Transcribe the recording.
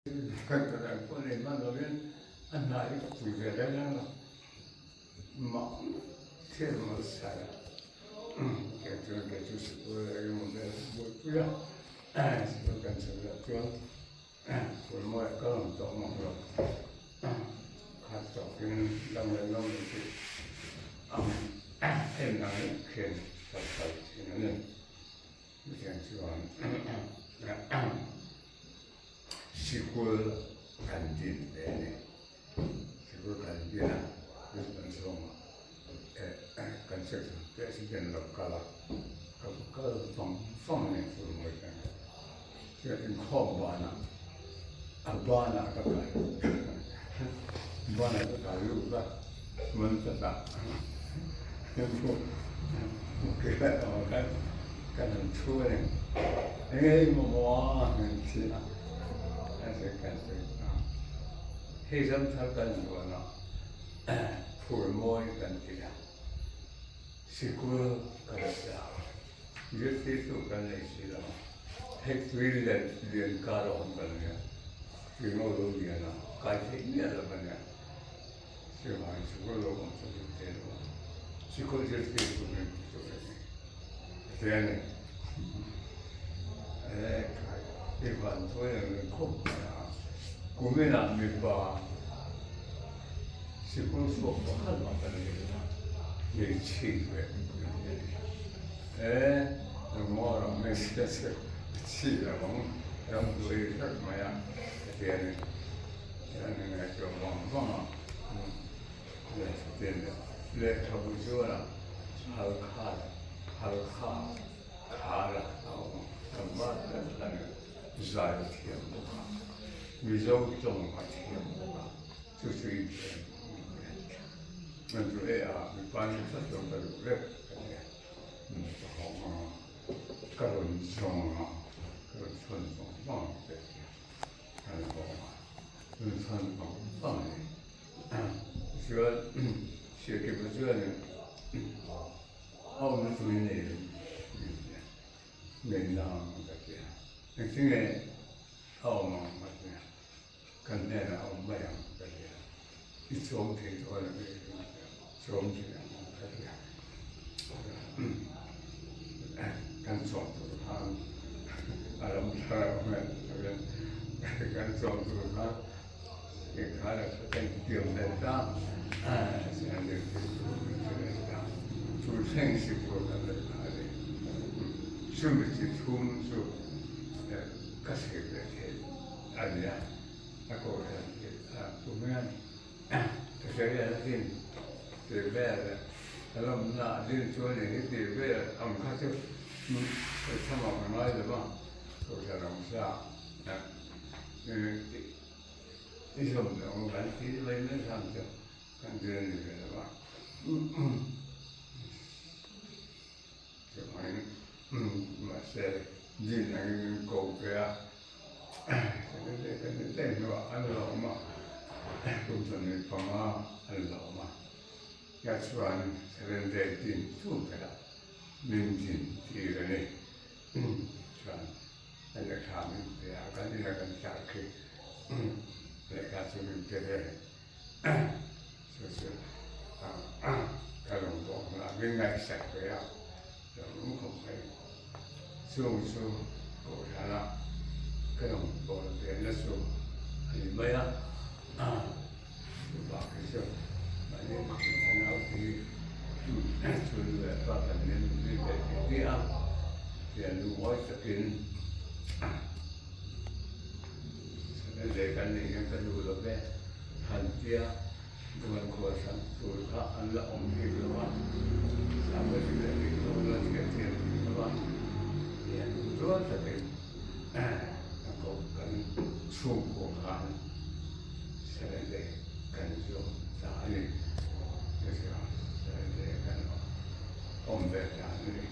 Kan pawh nei hman lovin a hna hi ka pui ve reng reng lo. Mah thil malsai a kei chuan kei chu sikul eng emaw vel ka buaipui a, sikul kan chho lah chuan phulmawi a kal ang tawh mang lo. Khat tawkin dam leh lo mai chu ang en ang lek khian kal kal thin a ni. Chutiang chuan Sikul kan din ve a ni. Sikul kan din a, Lisbon chhungah kan section president lo kal a, ka va kal vang vang a ni Furmawi khan. Chuan inkhawm banah, a banah ka kai, banah ka kai lut a, man chata kan han thu a ni. Enge i mamawh a han ti a, kan sawi ta. Hei Zamthar kan zuan a, Phurmawi kan ti a, sikul kan sa a, zirtirtu kan nei si lo a, hei tui lian lian kar a awm kan nia, tui ngo lo lian a, kai theih miah lo a nia. Chuvangin sikul lo awm chu duh thei lo a, sikul zirtirtu min ti tur a ni. Ka ti a ni. E khai, i van thawi ang in khawp mai a, kuminah mipa sikul chhuak pakhat mah kan nei lo a, hmeichhi ve kan ni a ni. E, lungawr ang hmeichhia chu a chhi lo ang, rambuai hrep mai a, ka ti a ni. Lehkhabu chuan Halkha Halkha Khara a awm a, tlangval tak a ni, zai a thiam bawk a, Mizo tawng a thiam bawk a, chu chu i thiam a ni. Chu e a, mipa ni tlat lo ka duh vek a ni a, ka hawng ang a, ka rawn zawng ang a, ka rawn chhawn vang vang ang che a ti a. Kan bawk a, tun chhan vang vang a ni. Chuan Hriatkipa chuanin a awmna turin nei lo min ti a, nei nang ka ti a, engtinge a awm ang ka ti a, kan hnenah a awm mai ang ka ti a, i chawm thei dawn a mi ka ti a, chawm thei ang ka ti a, Kan chawm tur khan a ram thar a awm em kan chawm tur khan engkhan a kan tiam leh ta chu thleng si pawh kan la tha a ni. Chumi chi thum chu ka sawi ve thei a nia a kohhran hi tum hian Ka sawi a din tih vel a lawmna a din chuan eng hi tih vel ang kha chu thlam ah ka ngai lo va, kohhran awm sa i zawm loh ang kan ti mai mai khan chu kan ti a ni ve lo va. Chuvangin mahse din angin min ko ve a. Daih hnuah an lawm a, kum 25 an lawm a, ya chuan seven day din chu berah min din tir a ni. Chuan a lehkha min pe a, kan ina kan tlar khi lehkha chu min pe ve. Chu chu ka lawm bawk a, min ngaihsak ve a, lawm khawp mai. Chung chu Kohhrana ka rawn bawl ve na chu a ni mai a, chuvang hi chu mahni ka nau hi chu nu leh pa kan nen nui ve tih tih a, thian lungawi takin leh kan nih hian ka nu lo ve han tia. Duan khual hrang tur kha an la awm bik lo a, Sangha dik leh dik lo la thiam thiam bik lo a, tiang rual takin ka koh kan chhungkua khan Saturday kan zawm ta a ni. Chu chu Saturday kan awm ve ta a ni.